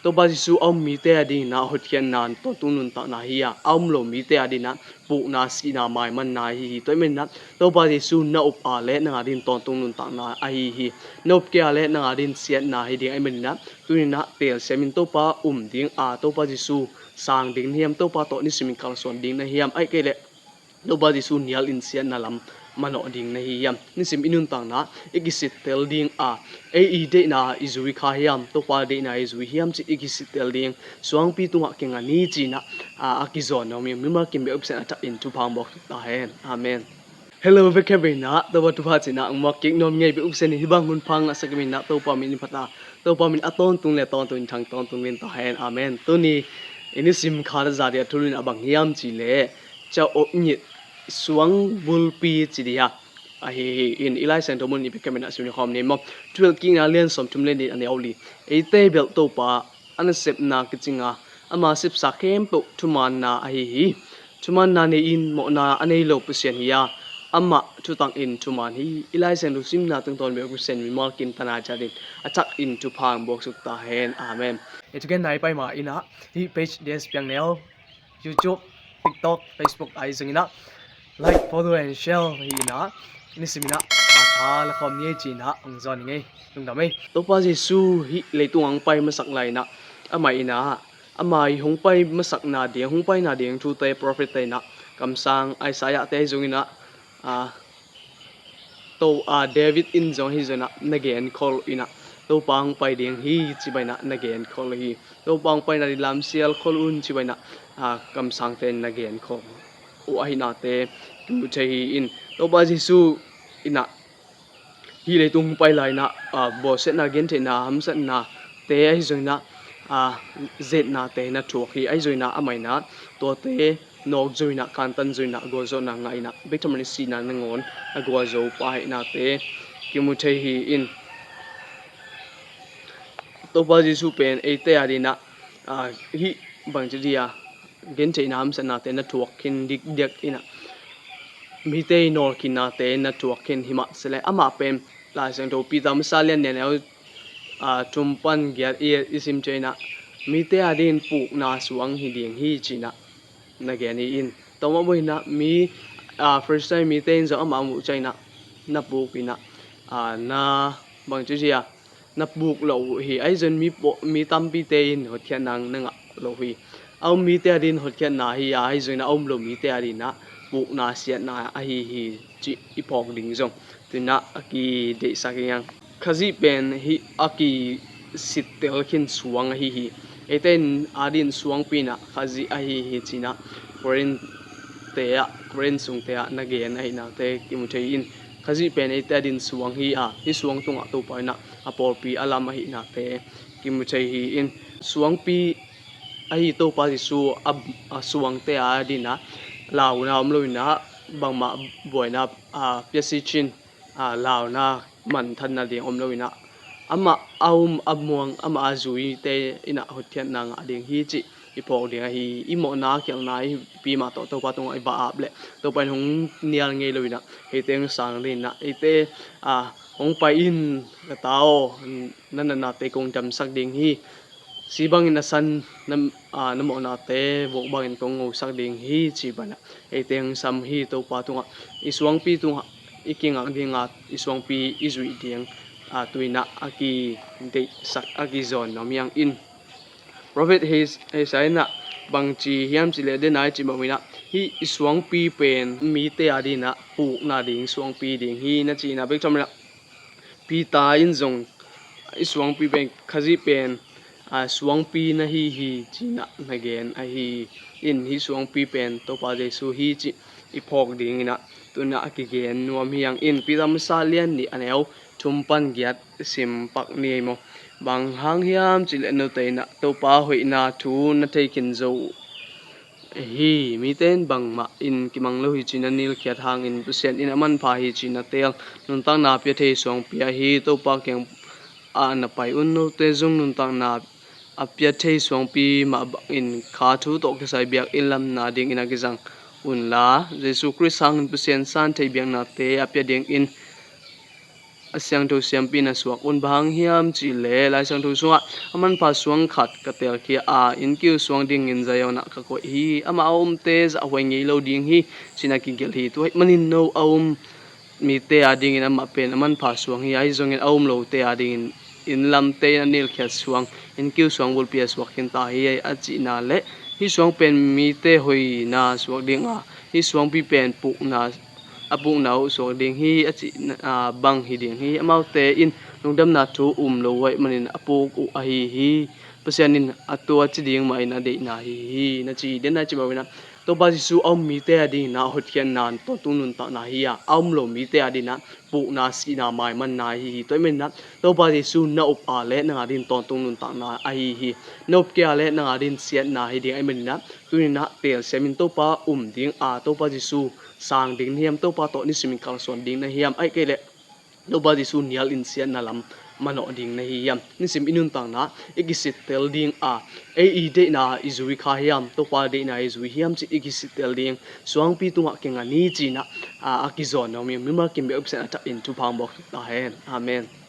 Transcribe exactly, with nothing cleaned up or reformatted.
Topa Jesu a um mite a dingin ah hotkhiatna, tawntung nuntakna hi a, a um lo mite a dingin ah pukna, sihna, maimanna ahi hi. Tua ahih manin ah Topa Jesu na up a leh nang a dingin tawntung nuntakna ahi hi. Na up kei a leh nang a dingin siatna hi ding ahih manin ah tuni-in ah telsiam in. Topa um ding a, Topa Jesu sang ding na hiam? Topa tawh nisimin kalsuan ding na hiam? Ahih kei leh Topa Jesu nial in siatna lam manawh ding na hi hiam? Nisim i nuntakna i kisittel ding a, ei i deihna i zui kha hiam, Topa deihna i zui hiam cih i kisittel ding. Suangpi tungah kinga ni ci-in ah a kizawn nuam hi. Mimal kim bek uh Pasian a thak in thupha hong buak ta hen. Amen. Hello, vekpi in ah Topa thupha ci-in ah hong muak kik nuam ing ei. Bek uh Pasian in hih bang hun pha hong ngahsak hi-in ah Topa min i phat a, Topa min a tawntung le tawntung in thang tawntung len ta hen. Amen. Tuni i nisim khat a za ding a thu lim in ah bang hiam cih leh Ca-op ngit suang bulpi ci ding a, ahi hi. In i Lai Siangtho mun i bia khem in ah sim ni khawm ni maw. Thuhilhkikna lian sawmthum le nih, a neu li. Eite bel Topa a nasepna kicing a, ama sepsa khempeuh thumaanna ahi hi. Thumaanna nei-in mawhna a nei lo Pasian hi a, amah thutangin thumaan hi. I Lai Siangtho simna tungtawn bek uh Pasian mimal kim tana ciatin a thak in thupha hong buak suk ta hen. Amen. E, thugen nai pai ma in ah hih page Dance Piang Neu, YouTube, TikTok, Facebook ahi zongin ah like, follow and share hi in ah, nisim in ah a tha la khawm ni ei ci-in ah hong zawn ing ei. Lungdam ei. Topa Jesu hih leitung hong pai masak lai in ah, amah in ah ama hong pai masakna ding, hong paina ding thute prophet-te in ah, kamsang Isaiah-te ahi zongin ah, a, To, a, David in zong ahi zongin ah na genkhol in ah, Topa hong pai ding hi ci bangin ah na genkhol hi. Topa hong paina ding lamsial khol un ci bangin ah, a, kamsangte in na genkhol uh ahi nate kimu thei hi. In Topa Jesu in ah hih leitung hong pai lai in ah, a, bawlsiatna, gentheihna, hamsatnate ahi zongin ah, a, zetnate na thuak hi. Ahi zongin ah amah in ah tuate nawk zo in ah, kantan zo in ah, gualzawhna ngah in ah, bek tham loin sihna nangawn a gualzo pa ahi nate kimu thei hi. In Topa Jesu pen eite a dingin ah, a, hih bangci ding a, gentheihna, hamsatnate na thuak khin dikdiak in ah, mite i nawlkhinnate na thuak khin hi mah se leh, amah pen Lai Siangtho Peter masa lian nih, a neu, a, thum pan giat i, i sim ciang in ah, mite a dingin pukna suang hi ding hi ci-in ah na gen hi. In tua mah bangin ah mi, a, Pharisee mite in zong amah a muh ciang in ah na puk in ah, a, na bangci ding a, na puk lo uh hi. Ahi zongin mi paw-, mi tampite in hotkhiatna na ngah lo uh hi. A um mite a dingin hotkhiatna hi a, ahi zongin a um lo mite a dingin ah pukna, siatna ahi hi cih i phawk ding zong tuni-in ah a kideihsak ing. Khazih pen hih a kisittel khin suang ahi hi. Eite in a dingin suangpi in ah Khazih ahi hi ci-in ah Korin te ah, Korin sungte ah na gen ahi nate kimu thei hi. In Khazih pen eite a dingin suang hi a, hih suang tungah Topa in ah a pawlpi a lam ahi nate kimu thei hi. In suangpi ahi Topa Jesu a, a suangte a dingin ah launa om lo in ah, bangmah buaina, a, piasikhin, a, launa manthanna ding om lo in ah, amah a um, a muang, amah a zuite in ah hotkhiatna ngah ding hi cih i phawk ding ahi. I mawhna, khialhna, i pi mah tawh Topa tungah i va ap leh Topa in hong nial ngei lo in ah, eite hong sang ding in ah, eite, a, hong pai in ka ta aw, na natnate kong damsak ding hi. Si bangin a san na, a, na mawhnate vuak bangin kong ngosak ding hi ci bangin ah eite hong sam hi. Topa tungah, i suangpi tungah i kingak ding a, i suangpi i zuih ding, a, tuni-in ah a kideihsak, a kizawn nuam hi hang. In prophet Is-, Isaiah in ah bangci hiam cih leh, den a i cih bangin ah hih i suangpi pen mite a dingin ah pukna ding suangpi ding hi na ci-in ah, bek tham loin ah Peter in zong i suangpi pen, Khazih pen, a, suangpi na hi hi ci-in ah na gen ahi hi. In hih suangpi pen Topa Jesu hi cih i phawk ding in ah tuni-in ah a kigen nuam hi hang. In Peter masa lian nih, a neu thum pan giat sim pak ni ei maw. Bang hang hiam cih leh note in ah Topa hoihna thu na thei khin zo uh hi. Mite in bangmah in kimang lo hi ci-in a nilkhiat hangin Pasian in a manpha hi ci-in a teel. Nuntakna a pia thei suangpi ahi Topa kiang ah na pai un. Note zong nuntakna a pia thei suangpi mah bangin kha thu tawh kisai biakinn lam na dingin a kizang unla, Jesu Khrist hangin Pasian san thei biaknate a pia dingin a siangtho siampi na suak un. Bang hang hiam cih leh Lai Siangtho sungah a manpha suang khat ka telkhia a, innkiu suang dingin Zion ah ka koih hi. Amah a umte zahhuai ngei lo ding hi, ci-in a kigelh hi. Tua ahih manin no a um mite adingin amah pen a manpha suang hi. Ahi zongin a um lote adingin inn lamte in a nilkhiat suang, innkiu suang bulpi a suak khin ta hi, a cihna le hih suang pen mite hoihna suak ding a, hih suangpi pen pukna, a pukna uh suak ding hi, a cihna bang hi ding hi. Amaute in lungdamna thu um lo uh ahih manin a puk uh ahi hi. Pasian in a tua ci ding mahin a deihna ahi hi, na ci hi. Denah ci mawk inah Topa Jesu a um mite adinginah hotkhiatna, tawntung nuntakna hi a, a um lo mite adinginah pukna, sihna, maimanna ahi hi. Tua ahih maninah Topa Jesu na up a le nang adingin tawntung nuntakna ahi hi. Na up kei a le nang adingin siatna ahi ding ahih maninah tuninah telsiam in. Topa um ding a, Topa Jesu sang ding na hiam? Topa tawh nisimin kalsuan ding na hiam? Ahih kei leh Topa Jesu nial in siatna lam manawh ding na hi hiam? Nisim i nuntakna i kisittel ding a, ei i deihna i zui kha hiam, Topa deihna i zui hiam cih i kisittel ding. Suangpi tungah kinga ni cinah a, a kizawn na om hi. Mimal kim bek Pasian a thak in thupha hong buak ta hen. Amen.